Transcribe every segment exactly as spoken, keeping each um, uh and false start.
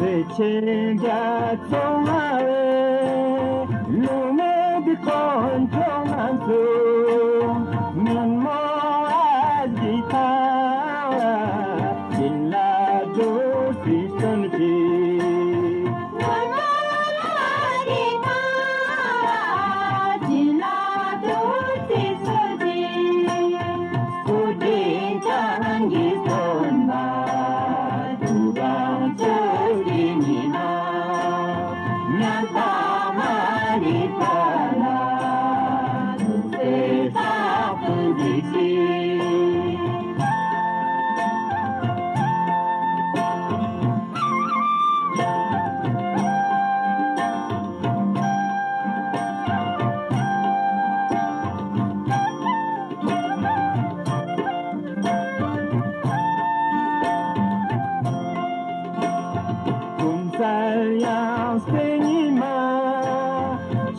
ཆེན་རྒྱ་མཚོ་ང་བའི་ལུང་མེད་དཀོན་མཆོག་རྣམས་སུ་ཉོན་མོངས་ཀྱི་ཐལ་བ་བྱིན་རླབས་རྡོ་རྗེའི་བརྩོན་འགྲུས། གུང་སེང་ཡང་སྟེ་ཉི་མ་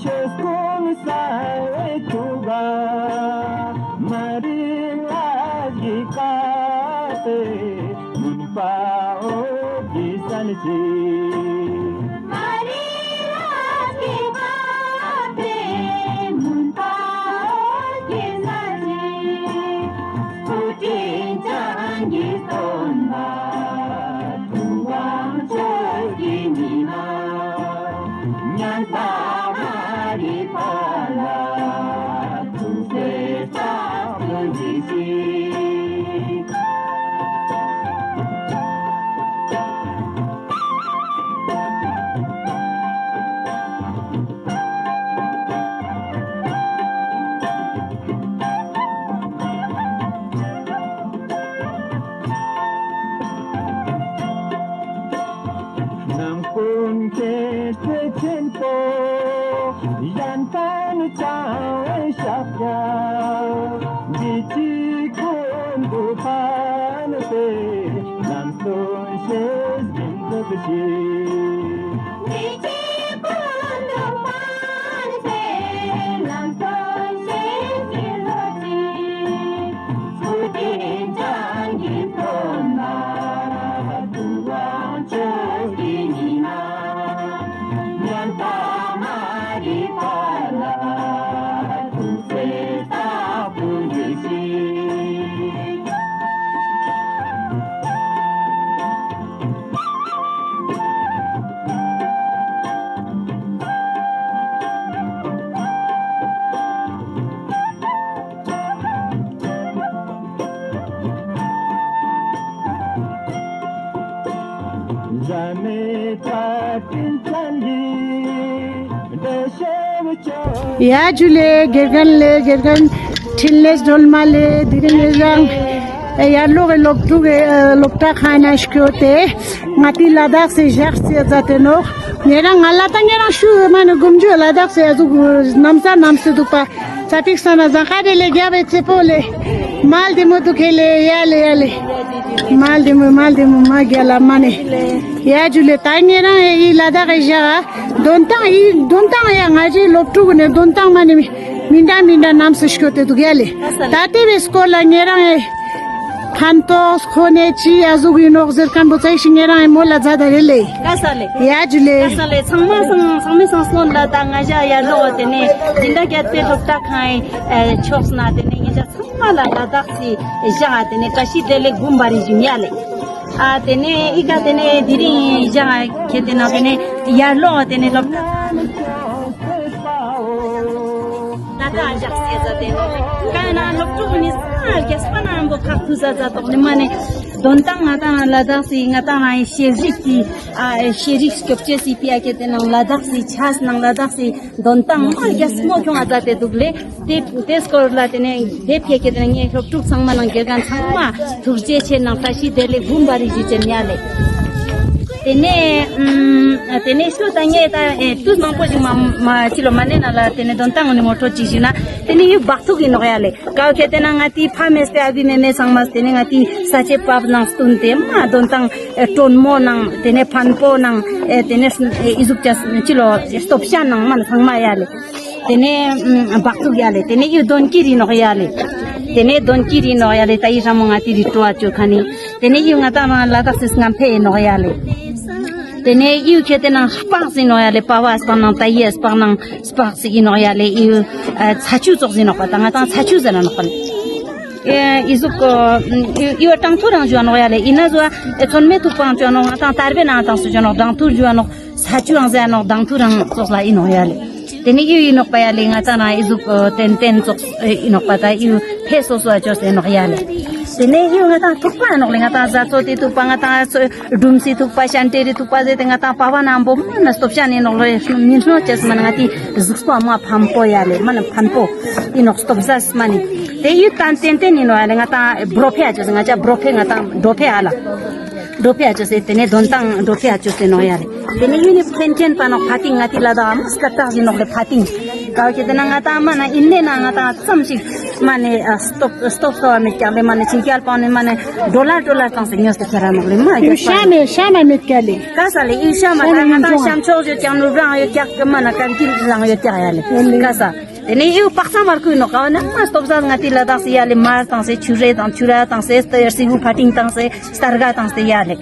ཆོས་ཀུན་གསལ་བའི་ཐུགས་ཀ་མ་རིག་ལས་ཀྱི་བཀའ་སྟེ་མུན་པ་འོད་ཀྱིས་གསལ་ཅིག། མ་རིག་ལས་ཀྱི་བཀའ་སྟེ་མུན་པ་འོད་ཀྱིས་གསལ་ཅིག། སྐུ་དྲིན་ཅན་གྱི་སྟོན་པ་ཐུབ་དབང་ཆོས་ཀྱི་ཉི་མ། ཉམས་པ་མ་རིག་པ་ལ་ཐུགས་བརྩེ་ལྟ་བུ་འཇིགས་ཤིག། ནང་ཀུན་མཁྱེན་བརྩེ་ཆེན་པོ་གཞན་ཕན་བྱང་བའི་ཕྱག་རྒྱ། འདི་ཕྱི་ཀུན་ཏུ་ཕན་པའི་ལམ་སྟོན་ཤེས་ཀྱིན་འགྲུབ་ཤིག། འདི་ཕྱི་ཀུན་ཏུ་ཕན་པའི་ལམ་སྟོན་ཤེས་ཀྱིན་འགྲུབ་ཤིག། སྐུ་དྲིན་ཅན་གྱི་སྟོན་པ་ཐུབ་དབང་ཆོས་ཀྱི་ཉི་མ། ཉམས་པ་མ་རིག་པ་ལ་ཐུགས་བརྩེ་ལྟ་བུ་འཇིགས་ཤིག། ཡ་ཇུ་ལེ། དགེ་རྒན་ལེ། དགེ་རྒན་འཕྲིན་ལས་སྒྲོལ་མ་ལེ། དེ་རིང་ངེ་རང་ཡར་ལོག་གི་སློབ་ཕྲུག་གི་སློབ་གྲྭ་ཁང་ན་སྐྱོད་དེ་ང་ཏི་ལ་དྭགས་སི་ཞག་སི་ཡ་ཛད་དེ་ནོག། ངེ་རང་ང་ལ་ད་ངེ་རང་ཤུ་མ་ནི་གུམ་ཇུ་ལ་དྭགས་སི་ཡ་ཟུག་ནམ་ས་ནམ་སི་དུག་པ། ཚ་པིག་ས་ན་ཟང་ཁ་རེ་ལེ། རྒྱབ་བེ་ཚེ་པོ་ལེ། མལ་དེ་མོ་དུ་ཁེ་ལེ། ཡ་ལེ་ཡ་ལེ། མལ་དེ་མོ་མལ་དེ་མོ་མ་རྒྱལ་ལ་མ་ནེ། ཡ་ཇུ་ལེ། ད་ངེ་རང་ཨེ་ལ་དྭགས་ཨེ་ཞག་དོན་ཏང་ཨེ་དོན་ཏང་ཡ་ང་ཞའི་སློབ་ཕྲུག་ནེ་དོན་ཏང་མ་ནེ་མི་འདྲ་མི་འདྲ་ནམ་སི་སྐྱོད་དེ་དུག་ཡ་ལེ། ད་དེ་བེ་སྐོར་ལ་ངེ་རང་ཨེ་ཕན་ཐོགས་ཁོ་ནེ་ཅི་ཡ་ཟུག་ཨིན་ནོག་ཟེར་ཁན་བོ་ཚེ་ཞིག་ངེ་རང་ཨེ་མོལ་ལ་ཛད་ད་རེ་ལེ། ཀ་ས་ལེ། ཡ་ཇུ་ལེ། ཀ་ས་ལེ། ཚང་མ་སང་ཚང་མའི་སང་སོན་ལ་ད་ང་ཞ་ཡར་ལོག་དེ་ནེ་འཛིན་གྲྭ་བརྒྱད་པའི་སློབ་གྲྭ་ཁང་ཨེ་ཕྱོགས་ན་དེ་ནེ་ཉེ་ཞ་ཚང་མ་ལ་ལ་དྭགས་སི་ཞག་དེ་ནེ་བཀྲ་ཤིས་བདེ་ལེགས་འབུམ་པ་རེ་ཞུ་ཡ་ལེ། ཨ་དེ་ནེ་ཨི་ཀ་དེ་ནེ་དེ་རིང་ཞག་ཁེ་དེ་ན་དེ་ནེ་ཡར་ལོག་དེ་ནེ་སློབ་གྲྭ་ལ་དྭགས་ཞག་སེ་ཟ་དེ་ནེ་ཀ་ན་སློབ་ཕྲུག་ནི་ས་རྒྱས་པ་ན་བོ་ཁག་ཐུ་ཟ་ཟ་ཏོག་ནི་མ་ནེ་དོན་ཏང་ང་ཏང་ལ་དྭགས་སི་ང་ཏང་ཤེས་རིག་གི་ཨ་ཤེས་རིག་སྐྱོབ་ཅེས་སི་ཕི་ཡ་ཁེ་དེ་ནང་ལ་དྭགས་སི་ཆས་ནང་ལ་དྭགས་སི་དོན་ཏང་མ་རྒྱས་མོ་ཁྱོང་ང་ཛད་དེ་དུག་ལེ། དེ་དེ་སྐོར་ལ་དེ་ནེ་དེ་ཕི་ཡ་ཁེ་དེ་ནང་ངའི་སློབ་ཕྲུག་ཚང་མ་ནང་དགེ་རྒན་ཚང་མ་ཐུགས་རྗེ་ཆེ་ནང་བཀྲ་ཤིས་བདེ་ལེགས་འབུམ་པ་རེ་ཞུ་ཅེན་ཡ་ལེ། དེ་ནེ་ཨམ་དེ་ནེ་ཤོ་ད་ངེ་ད་ཨེ་ཏུས་མང་པོ་ཞིག་མ་མ་ཅི་ལོ་མ་ནེ་ན་ལ་དེ་ནེ་དོན་ཏང་ནི་ངོ་སྤྲོད་ཅིག་ཞུ་ན་དེ་ནེ་ཡུ་བག་ཐུག་ཨིན་ནོག་ཡ་ལེ། ཀའོ་ཁེ་དེ་ན་ང་ཏི་ཕ་མེས་ཏེ་ཨ་བི་མེ་མེ་ཚང་མ་དེ་ནེ་ང་ཏི་ས་ཆེ་པབ་ནང་སྟུན་ཏེ་མ་དོན་ཏང་ཨེ་དྲོན་མོ་ནང་དེ་ནེ་ཕན་པོ་ནང་ཨེ་དེ་ནེ་ཨེ་ཨི་ཟུག་ཅ་ཅི་ལོ་སྟོབས་ཤ་ནང་མ་ཚང་མ་ཡ་ལེ། དེ་ནེ་ཨམ་བག་ཐུག་ཡ་ལེ། དེ་ནེ་ཡུ་དོན་ཀི་རི་ནོག་ཡ་ལེ། དེ་ནེ་དོན་ཀི་རི་ནོག་ཡ་ལེ། ད་ཡི་ར་མོ་ང་ཏི་རི་ཀྲོ་ཨ་ཅོ་ཁ་ནི། དེ་ནེ་ཡུ་ང་ཏང་ལ་དྭགས་སི་སྔམ་ཕེ་ཨིན་ནོག་ཡ་ལེ། ཏེ་ནེ་ཡུ་ཁྱེར་ཏེ་ནང་སྤགས་ཟེར་ནོག་ཡ་ལེ། པ་བ་སྤགས་ནང་ཏ་ཡི་སྤགས་ནང་སྤགས་ཟེར་ཨིན་ནོག་ཡ་ལེ། ཡུ་ཚ་ཆུ་ཙོགས་ཟེར་ནོག་པ། ཏ་ང་ཏང་ཚ་ཆུ་ཟེར་ན་ནོག་པ་ལེ། ཨེ་ཨི་ཟུག་ཡུ་ཡུ་བ་དྲང་ཐུར་རང་ཞུ་ནོག་ཡ་ལེ། ཨིན་ན་ཟུ་བ་ཚོད་མའི་ཐུག་པའང་ཞུ་ནོག། ང་ཏང་དར་བའི་ནང་ཏང་སུ་ཞུ་ནོག། དྲང་ཐུར་ཞུ་ནོག། ཚ་ཆུའང་ཟེར་ནོག། དྲང་ཐུར་རང་ཙོགས་ལ་ཨིན་ནོག་ཡ་ལེ། ཏེ་ནེ་ཡུ་ཨིན་ནོག་པ་ཡ་ལེ། ང་ཏང་རང་ཨི་ཟུག་ཏན་ཏན་ཙོགས་ཨིན་ནོག་པ། ཏ་ཡུ་ཕེ་སོ་སོ་ཨ་ཅོས་ཨིན་ནོག་ཡ་ལེ། ཏེ་ནེ་ཡུ་ང་ཏང་ཐུག་པ་ནོག་ལེ། ང་ཏང་ཟ་ཚོ་ཏེ་ཐུག་པ། ང་ཏང་སྒྲུམ་སི་ཐུག་པ། ཤན་ཏེ་རི་ཐུག་པ་ཟེར་ཏེ་ང་ཏང་པ་བ་ནང་བོ་མ་ན་སྟོབས་ཤ་ནི་ནོག་ལེ། མི་ནོག་ཅེས་མ་ན་ང་ཏི་གཟུགས་པོ་མ་ཕན་པོ་ཡ་ལེ། མ་ན་ཕན་པོ་ཨིན་ནོག། སྟོབས་ཟ་མ་ནི། ཏེ་ཡུ་ཏན་ཏན་ཏན་ཨིན་ནོག་ཡ་ལེ། ང་ཏང་བྲོ་ཕེ་ཨ་ཅོས་ཟེར། ང་ཅ་བྲོ་ཕེ་ང་ཏང་བྲོ་ཕེ་ཨ་ལ། བྲོ་ཕེ་ཨ་ཅོས་ཟེར། ཏེ་ནེ་དོན་ཏང་བྲོ་ཕེ་ཨ་ཅོས་ཟེར་ནོག་ཡ་ལེ། ཏེ་ནེ་ཡུ་ནི་ཕན་ཆེན་པ་ནོག་ཕ་ཏིང་། ང་ཏི་ལ་དྭགས་མ་སྐད་གྲགས་ཨིན་ནོག་ལེ་ཕ་ཏིང་། ཀའོ་ཁྱེར་ཏེ་ན་ང་ཏང་མ་ན་ཨིན་ནེ་ན་ང་ཏང་ཙམ་ཞིག་མ་ནེ་ཨ་སྟོབས་སྟོབས་སོ་མེད་ཀྱག་ལེ། མ་ནེ་ཆིང་ཀྱལ་པང་ནེ་མ་ནེ་ཌོ་ལར་ཌོ་ལར་ཏང་སེ་ཉོས་ཏེ་ཁྱེར་ར་ནོག་ལེ། མ་ཡུ་ཤ་མེད་ཤ་མ་མེད་ཀྱག་ལེ། ཀ་ས་ལེ་ཡུ་ཤ་མ་ཏ་ང་ཏང་ཤམ་ཆོག་ཡོད་ཀྱག། ནུབ་རང་ཡོད་ཀྱག། མ་ན་ཀར་གིལ་རང་ཡོད་ཀྱག་ཡ་ལེ། ཀ་ས། ཏེ་ནེ་ཡུ་པག་ས་མར་ཁུ་ནོག་ཀ་བ་ན་མ་སྟོབས་ཟ་ང་ཏི་ལ་དྭགས་སི་ཡ་ལེ། མར་ཏང་སེ་ཆུ་རེ་ཏང་ཆུ་ར་ཏང་སེ་སྟ་ཡར་སི་བུ་ཕ་ཏིང་ཏང་སེ་སྟར་ག་ཏང་སེ་ཡ་ལེ།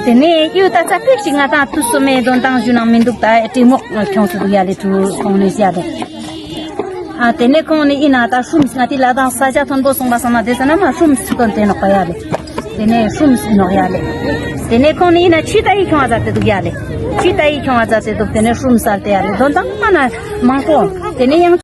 ཏེ་ནེ་ཡུ་ཏ་ཙ་པིག་ཞིག་ང་ཏང་ཏུས་སོ་མའི་དོན་ཏང་ཞུ་ནང་མི་དུག། ཏ་ཏྲེ་མོག་ཁྱོངས་སུ་དུག་ཡ་ལེ། ཏུ་ཁོང་ནེ་ཡ་ལེ། ཨ་ཏེ་ནེ་ཁོང་ནེ་ཨིན་ན་ཏ་ཧྲུམས་ང་ཏི་ལ་དྭགས་ས་ཆ་ཐོན་པོ་སོང་པ་སང་ན་ཏེ་ས་ན་མ་ཧྲུམས་སྟོན་ཏེ་ནོག་པ་ཡ་ལེ། ཏེ་ནེ་ཧྲུམས་ཨིན་ནོག་ཡ་ལེ། ཏེ་ནེ་ཁོང་ནེ་ཨིན་ན་ཆུ་ཏ་ཡི་ཁྱོང་ང་ཛད་དེ་དུག་ཡ་ལེ། ཆུ་ཏ་ཡི་ཁྱོང་ང་ཛད་དེ་དུག། ཏེ་ནེ་ཧྲུམས་སལ་ཏེ་ཡ་ལེ། དོན་ཏང་མ་ན་མང་པོ། ཏེ་ནེ་ཡང་